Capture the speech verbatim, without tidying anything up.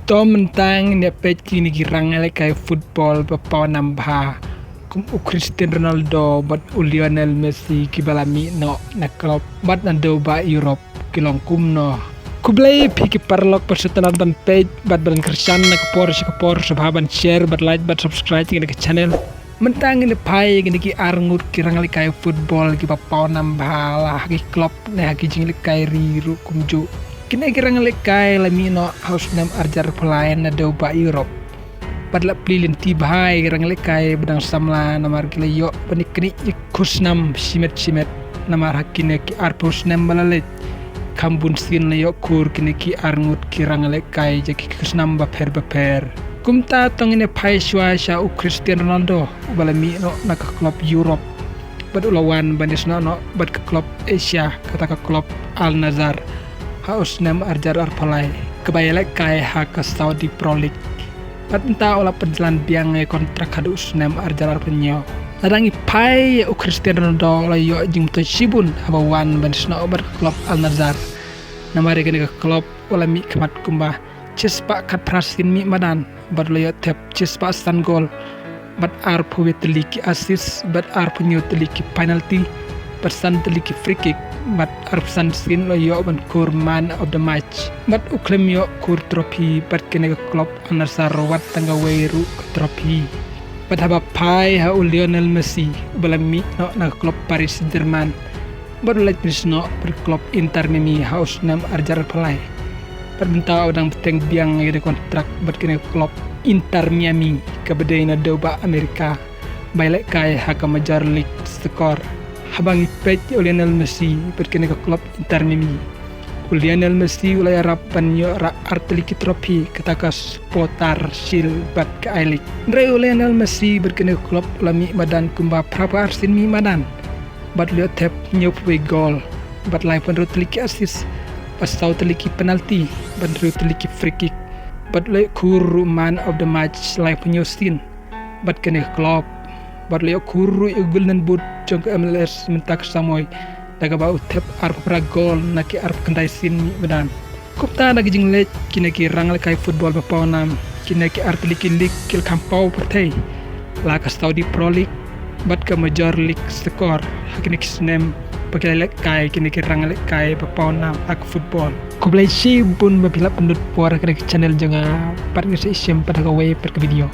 To mynta ngin ïa peit kine ki rangïalehkai football ba paw nam bha, kum u Cristiano Ronaldo bad u Lionel Messi kiba la mih noh na club bad naduh ba Europe, ki long kumno. Khublei phi ki paralok ba sngewtynnat ban peit bad ban kyrshan na ka por sha ka por, sngewbha ban share bad like bad subscribe ïa kane ka channel. Mynta ngin ïa phai ïa kine ki arngut ki rangïalehkai football kiba paw nam bha la ha ki club ne ha ki jingïalehkai ri ruh kumjuh. Kine ki rangïalehkai la mih noh ha u snem arhajar arphew lai naduh ba Europe. Bad la plie lynti bha ïa ki rangïalehkai ba dang samla namar ki la ïoh ban ïa knieh ïa ki khusnam shimet shimet, namar ha kine ki arphew snem ba la leit, kham bun sien la ïoh khur kine ki arngut ki rangïalehkai ïa ki khusnam bapher bapher. Kumta to ngin ïa phai shuwa sha u Cristiano Ronaldo uba la mih noh na ka club Europe bad u la wan ban ïasnoh noh bad ka club Asia, kata ka club Al Nassr, ha u snem arhajar arphew lai, kaba ïalehkai ha ka Saudi Pro League. Bad mynta u la pynjlan biang ïa ka kontrak haduh u snem arhajar arphew hynñiew. Lada ngi phai ïa u Cristiano Ronaldo u la ïoh jingmyntoi shibun haba wan ban ïasnoh bad ka club Al Nassr. Namar ïa kane ka club u la mih khmat kumba shispah khatphra sien mih madan bad u la ïoh thep shispah san gol, bad arphew wei tylli ki assist, bad arphew hynñiew tylli ki penalty, bad san tylli ki free kick, bad arphew san sien u la ïoh ban khur man of the match. Bad u khlem ïoh khur trophy bad kane ka club Al Nassr wat tang kawei ruh ka trophy. Bad haba phai ha u Lionel Messi uba la mih noh na ka club Paris Saint-Germain bad u la leit ban ïasnoh bad ka club Inter Miami ha u snem arhajar arphew lai. Bad mynta u dang bteng biang ïa ka kontrak bad kane ka club Inter Miami kaba dei naduh ba Amerika, ba ïalehkai ha ka Major League Soccer. Haba ngi peit ïa u Lionel Messi bad kane ka club Inter Miami, u Lionel Messi u la ïarap ban ïoh rah ar tylli ki trophy, kata ka Supporters' Shield bad ka I-League. Hynrei u Lionel Messi bad kane ka club u la mih madan kumba phra phew ar sien mih madan, bad u la ïoh thep hynñiew phew wei gol, bad laiphew hynriew tylli ki assist, bad saw tylli ki penalty, bad hynriew tylli ki free kick, bad u la ïoh khur ruh man of the match laiphew hynñiew sien bad kane ka club, bad u la ïoh khur ruh ïa u Golden Boot jong ka M L S mynta ka samoi, da kaba u thep arphew phra gol na ki arphew khyndai sien mih madan. Kumta na ka jingleit kine ki rangïalehkai football ba paw nam, kine ki ar tylli ki league ki la kham paw pyrthei, la ka Saudi Pro League bad ka Major League Soccer, ha kine ki snem ba ki la ïalehkai kine ki rangïalehkai ba paw nam ha ka football. Khublei shibun ba phi la pynlut por ha kane ka channel jong nga bad ngin sa ïashem pat ha kawei pat ka video.